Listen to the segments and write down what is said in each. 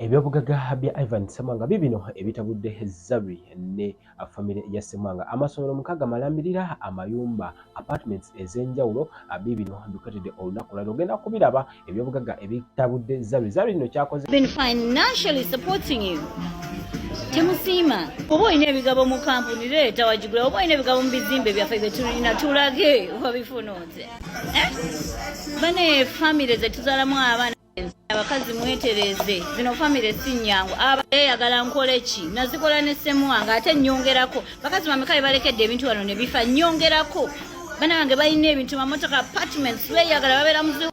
Ebyobugagga bya Ivan Ssemwanga biibino ebitabudde Zari ne famire ya Ssemwanga. Amasomero mukaaga malambirira, amayumba, apartments ez'enjawulo biibino mbikuletedde olunaku olwaliro. Ogenda kubiraba ebyobugagga ebitabudde Zari. Zari nno kyakoze. Been financially supporting you. Temusiima. Oba olina ebigabo mu kampuni leeta wagigula, oba olina ebigabo mu bizimbe byaffe bye tulina tulage wabifuna otya. Eh? Bane famire ze tuzaalamu abaana. Abakazi mwetereze, zino famire si nnyangu. Abayagala nkole ki? Nazikola ne Ssemwanga ate nnyongerako. Bakazi bameka be balekedde ebintu wano ne bifa? Nnyongerako. Bana bange balina ebintu, mamotoka, apartments, beeyagala babeera muzi.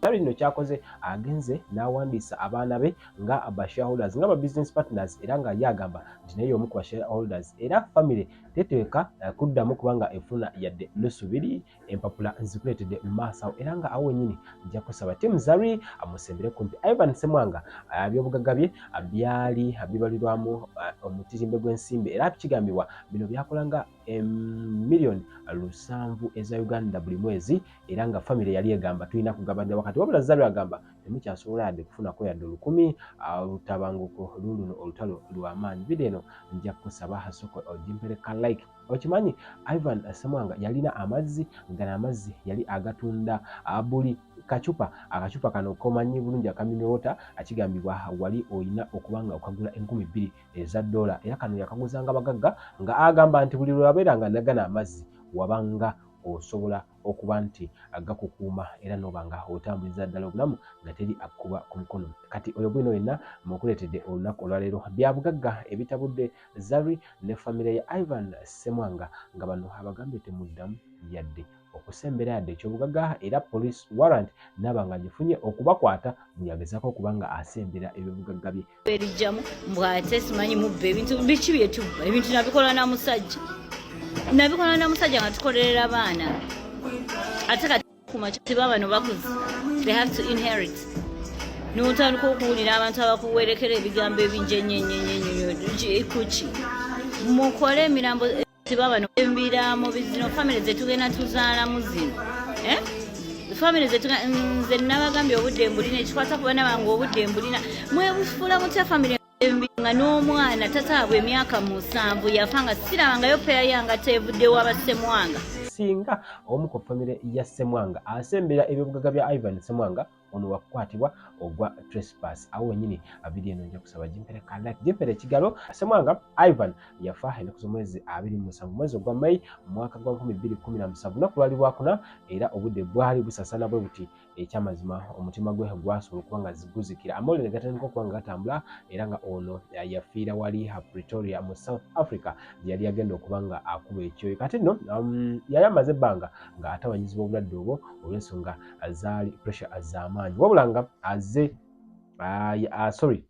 Zari nno kyakoze agenze n'awandiisa abaana be nga ba shareholders, nga ba business partners, era nga ye agamba nti naye y'omu ku ba shareholders, era famire teteeka kuddamu kubanga efuna yadde nusu biri. Empapula nzikuleetedde mu maaso awo, era nga awo wennyini nja kusaba Team Zari amusembere kumpi. Ivan Ssemwanga ebyobugagga bye byali bibalirwamu omutirimbe gw'ensimbi, era kigambibwa bino byakolanga miliyoni 7 eza Uganda buli mwezi, era nga famire yali egamba tulina kugabanira wakati, wabula Zari agamba temukyasobola yadde kufunako yadde 100. Olutabanguko luluno olutalo lw'amaanyi. Vidiyo eno nja kusaba soko ogimpereka like. Okimanyi Ivan Ssemwanga yalina amazzi, nga amazzi yali agatunda buli kacupa, akacupa kano komanyi bulungi aka mineral water, akigambibwa wali olina okuba nga okagula 2000 eza dola, era kano yakaguzanga bagagga, nga agamba nti buli lwe wabeeranga nagana amazzi wabanga osobola okuba nti gakukuuma era noba nga otambuliza ddala obulamu nga teri akuba ku mukono. Kati oyo bwino yenna mukuleetedde olunaku olwaleero bya bugagga ebitabudde Zari ne famire ya Ivan Ssemwanga, nga bano abagambye temuddamu yadde okusembera yadde ekyobugagga, era police warrant naaba nga agifunye okubakwata buli agezaako okuba nga asembera ebyobugagga bye. Erijjamu mbwate simanyi mubba ebintu biki byetubba. Ebintu nabikola na musajja, nabikola na musajja nga tukolerera baana, ate kati kumakya bano bakuze, they have to inherit. Notandika okuwulira abantu abakuwerekera ebigambo ebingi ennyo kuki mukole emirambo tiba bano embiraamo zino famire zetugenda tuzaalamu zino, eh? Famire nze nabagambye obudde mbulina, ekikwata ku baana bange obudde mbulina. Mwebufuula mutya famire embi nga n'omwana tataabwe emyaka 7 yafa nga sirabangayo peya yange tevuddewo abasemwanga? Singa omu ku famire ya Ssemwanga asembera ebyobugagga bya Ivan Ssemwanga, ono wakukwatibwa ogwa trespass. Awo wenyini vidiyo eno nja kusaba gimpereka like, gimpere ekigalo. Ssemwanga Ivan yafa ennaku z'omwezi 27 mwezi ogwa May mwaka gwa 2017, lunaku lwali lwakuna, era obudde bwali busasana bwe buti. Ekyamazima omutima gwe gwasobola okuba nga guzikira, amawulire ne gatandika okuba nga gatambula, era nga ono yafiira wali Pretoria mu South Africa gye yali agenda okuba nga akuba ekyoyo. Kati nno yali amaze ebbanga nga atawanyizibwa obulwadde obwo olw'ensonga zaali pressure z'amaanyi, wabula nga azze sorry,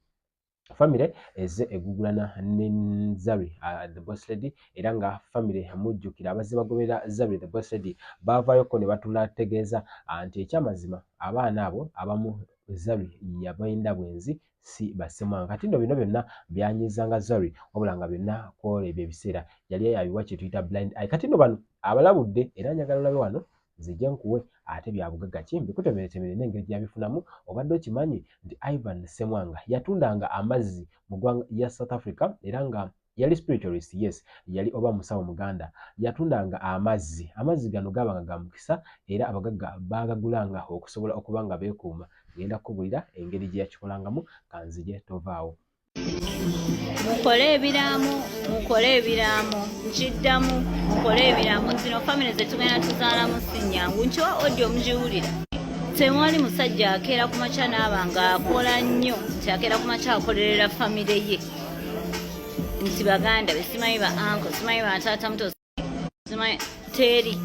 famire ezze egugulana ne Zari the Boss Lady, era nga famire mujjukira abazze bagoberera Zari the Boss Lady baavaayoko ne batulategeeza nti ekyamazima abaana abo abamu Zari yabenda bwenzi, si bassemwanga. Kati nno bino byonna byanyizanga Zari, wabula nga byonna kwola ebyo ebiseera yali abiwa kye tuyita blind eye. Kati nno bano abalabudde, era njagala olabe wano nzije nkuwe ate bya bugagga ki mbikutemeretemere n'engeri gyabifunamu. Obadde okimanyi nti Ivan Ssemwanga yatundanga amazzi mu ggwanga ya South Africa, era nga yali spiritualist? Yes, yali oba musawo muganda, yatundanga amazzi. Amazzi gano gabanga ga mukisa, era abagagga baagagulanga okusobola okuba nga beekuuma. Ngenda kukubulira engeri gye yakikolangamu, kanzije tovaawo. Mukole ebiraamo, mukole ebiraamo, nkiddamu, mukole ebiraamo. Zino famire zetugenda tuzaalamu si nnyangu. Nkiwa audio mugiwulira. Tewali musajja akeera ku makya n'aba ng'akola nnyo nti akeera ku makya akolerera famire ye, nti baganda be, simanyi ba uncle, simanyi ba taata muto, simanyi teri.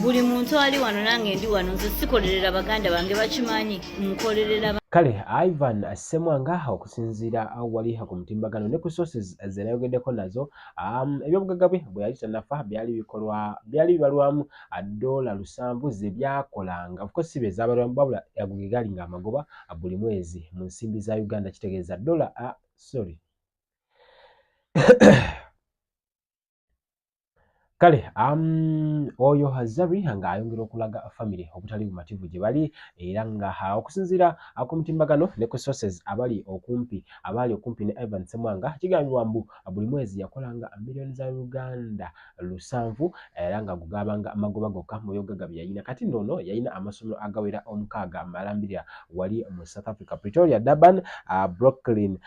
Buli muntu ali wano, nange ndi wano, nze sikolerera baganda bange, bakimanyi nkolerera. Kale Ivan Ssemwanga, okusinziira wali ku mutimbagano ne ku sources ze nayogeddeko nazo, ebyobugagga bwe bwe yali tannafa byali bikolwa, byali bibalwamu $7 ze byakolanga. Of course si be zabalwamu, wabula ago ge gaali ng'amagoba buli mwezi mu nsimbi za Uganda, kitegeeza dola, sorry. Kale oyo Zari nga ayongera okulaga famire obutali bumativu gye bali era nga okusinziira ku mutimbagano ne ku sources abali okumpi abaali okumpi ne Ivan Ssemwanga, kigambibwa mbu buli mwezi yakolanga miliyoni za Uganda 7 era nga gugabanga magoba gokka mu byobugagga bye yalina. Kati nno ono yalina amasomero agawera 6 malambirira wali mu South Africa, Pretoria, Durban, Brooklyn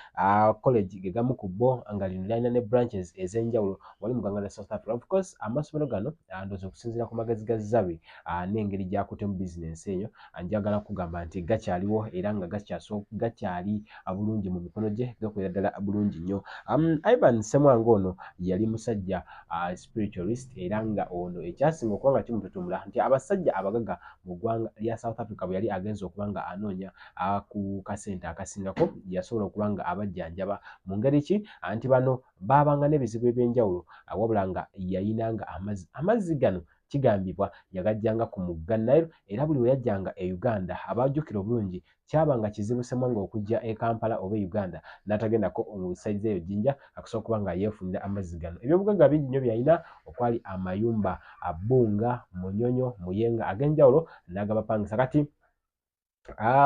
College ge gamu ku bo, nga lino lyalina ne branches ez'enjawulo wali mu ggwanga lya South Africa. Of course amasomero gano, ndowooza okusinziira ku magezi ga Zari n'engeri gy'akuttemu bizinensi eyo, njagala kugamba nti gakyaliwo era nga gakyali bulungi mu mikono gye, gakolera ddala bulungi nnyo. Ivan Ssemwanga ono yali musajja spiritualist, era nga ono ekyasinga okuba nga kimututumula nti abasajja abagaga mu ggwanga lya South Africa bwe yali agenze okuba nga anoonya ku kasente akasingako, yasobola okuba nga abajjanjaba mu ngeri ki nti bano baabanga n'ebizibu eby'enjawulo, wabula nga yayinanga amazzi. Amazzi gano kigambibwa yagajjanga ku mugga Nile, era buli we yajjanga e Uganda, abajjukira obulungi, kyabanga kizibu Ssemwanga okujja e Kampala oba e Uganda n'atagendako mu side eyo Jjinja akusobola okuba nga yeefunira amazzi gano. Ebyobugagga bingi nnyo byalina, okwali amayumba Bbunga, Munyonyo, Muyenga ag'enjawulo n'agabapangisa. Kati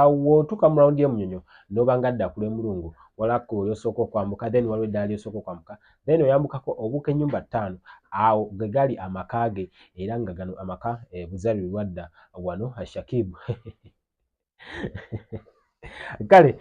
w'otuuka mu rawundi y'e Munyonyo n'oba nga adda ku lw'Emulungu, waliwo akkubo ly'osooka okwambuka, then waliwo eddaala ly'osooka okwambuka, then oyambukako obuuka ennyumba ttaano, awo ge gali amaka ge. Era nga gano amaka Buzari lwadda wano Shakib. Kale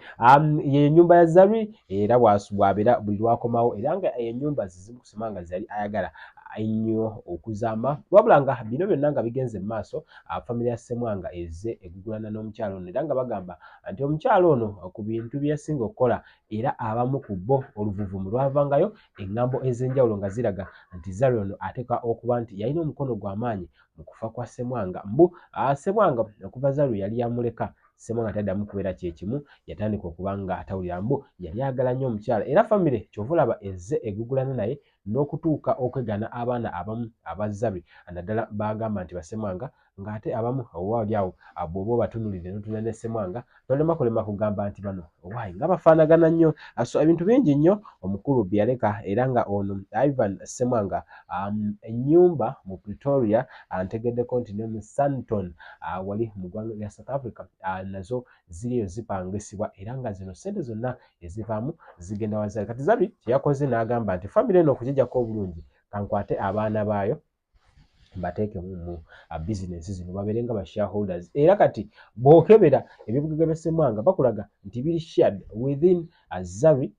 ye ennyumba ya Zari, era bw'abeera buli lwakomawo, era nga ennyumba zizimu kusoma nga zali ayagala ennyo okuzaama. Wabula nga bino byonna nga bigenze mu maaso, famire ya Ssemwanga ezze egugulana n'omukyalo ono, era nga bagamba nti omukyalo ono ku bintu bye yasinga okukola, era abamu ku bo oluvuvumu lwavangayo eŋŋambo ez'enjawulo nga ziraga nti Zari ono ateeka okuba nti yalina omukono gw'amaanyi mu kufa kwa Ssemwanga. Mbu Ssemwanga okuva Zari yali yamuleka, Ssemwanga taddamu kubeera kyekimu, yatandika okuba nga atawulira. Mbu yali ayagala nnyo omukyala, era famire kyova olaba ezze egugulana naye n'okutuuka okwegana abaana abamu aba Zari, naddala bagamba nti Bassemwanga, ng'ate abamu oba oli awo bw'oba obatunulidde n'otunula ne Ssemwanga, tolema kulema kugamba nti bano owaayi nga bafaanagana nnyo. So ebintu bingi nnyo omukulu bye yaleka, era nga ono Ivan Ssemwanga ennyumba mu Pretoria, ntegeddeko nti ne mu Sandton wali mu ggwanga lya South Africa, nazo ziriyo zipangisibwa, era nga zino ssente zonna ezivaamu zigenda wa Zari. Kati Zari kyeyakoze n'agamba nti famire eno okugijjako obulungi, kankwate abaana baayo mbateekemu mu bizinensi zino babeere nga ba shareholders. Era kati bw'okebera ebyobugagga bya Ssemwanga, bakulaga nti biri shared within Zari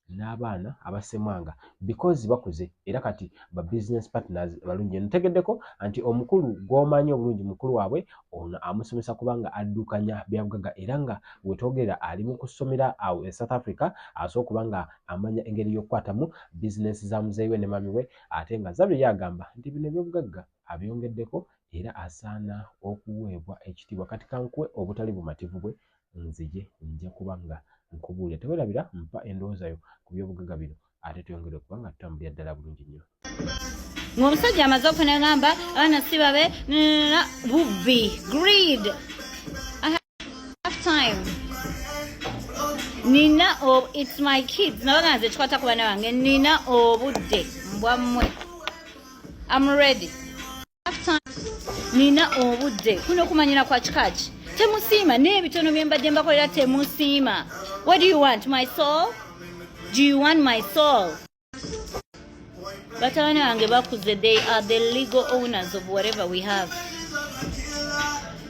n'abaana aba Ssemwanga because bakuze, era kati ba business partners balungi. Ntegeddeko nti omukulu gw'omanyi obulungi, mukulu waabwe ono amusomesa kubanga addukanya byabugagga, era nga wetwogerera ali mu kusomera awo e South Africa, asobola okuba nga amanya engeri y'okukwatamu bizinensi za muzeeyi we ne mami we. Ate nga Zari ye agamba nti bino ebyobugagga abyongeddeko era asaana okuweebwa ekitiibwa. Kati kankuwe obutali bumativu bwe, nzije nja kuba nga nkubuulira. Teweerabira mpa endowooza yo ku byobugagga bino, ate tweyongere okuba nga tutambulira ddala bulungi nnyo. Ng'omusajja amaze okufuna, gamba abaana si babe, bubbi, greed. I have time, nina, it's my kids. Nabaga nze kikwata ku baana bange, nina obudde mbwammwe. I'm ready, nina obudde. Kuno okumanyira kwa kikaki temusiima n'ebitono bye mbadde mbakolera temusiima. What do you want? My soul? Do you want my soul? Batabani bange bakuze, they are the legal owners of whatever we have.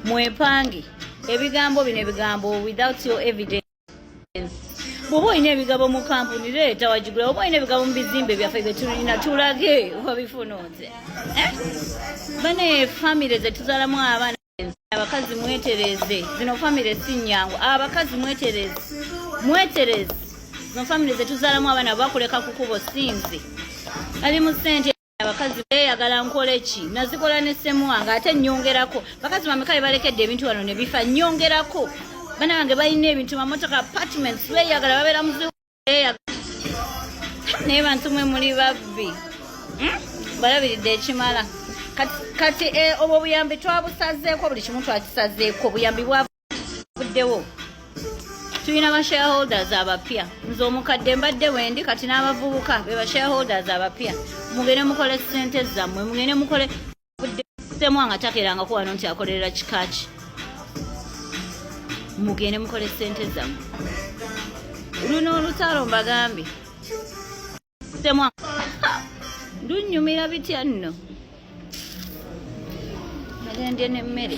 Mwepange ebigambo bino, ebigambo without your evidence. Bw'oba olina ebigabo mu kampuni, leeta wagigula. Oba olina ebigabo mu bizimbe byaffe bye tulina, tulage wabifuna otya, eh? Bane famire ze tuzaalamu abaana, abakazi mwetereze, zino famire si nnyangu. Abakazi mwetereze, mwetereze, zino famire ze tuzaalamu abaana bakuleka ku kubo sinzi ali mu ssente. Abakazi beeyagala, nkole ki? Nazikola ne Ssemuwanga, ate nnyongerako. Bakazi bameka be balekedde ebintu wano ne bifa? Nnyongerako. Bana bange balina ebintu, mamotoka, apartments, beeyagala, babeera muzi, naye bantu mwe muli babbi, Balabiridde ekimala. Kati obwo obuyambi twabusazeeko, buli kimu twakisazeeko, obuyambi bwavuddewo. Tulina ba shareholders abapya. Nze omukadde mbadde wendi, kati n'abavubuka be ba shareholders abapya. Mugende mukole ssente zammwe, mugende mukole. Ssemwanga takerangako wano nti akolerera kikaki. Mugende mukole ssente zammwe. Luno olutalo mbagambye, Ssemwanga lunyumira bitya nno. Agende n'emmere.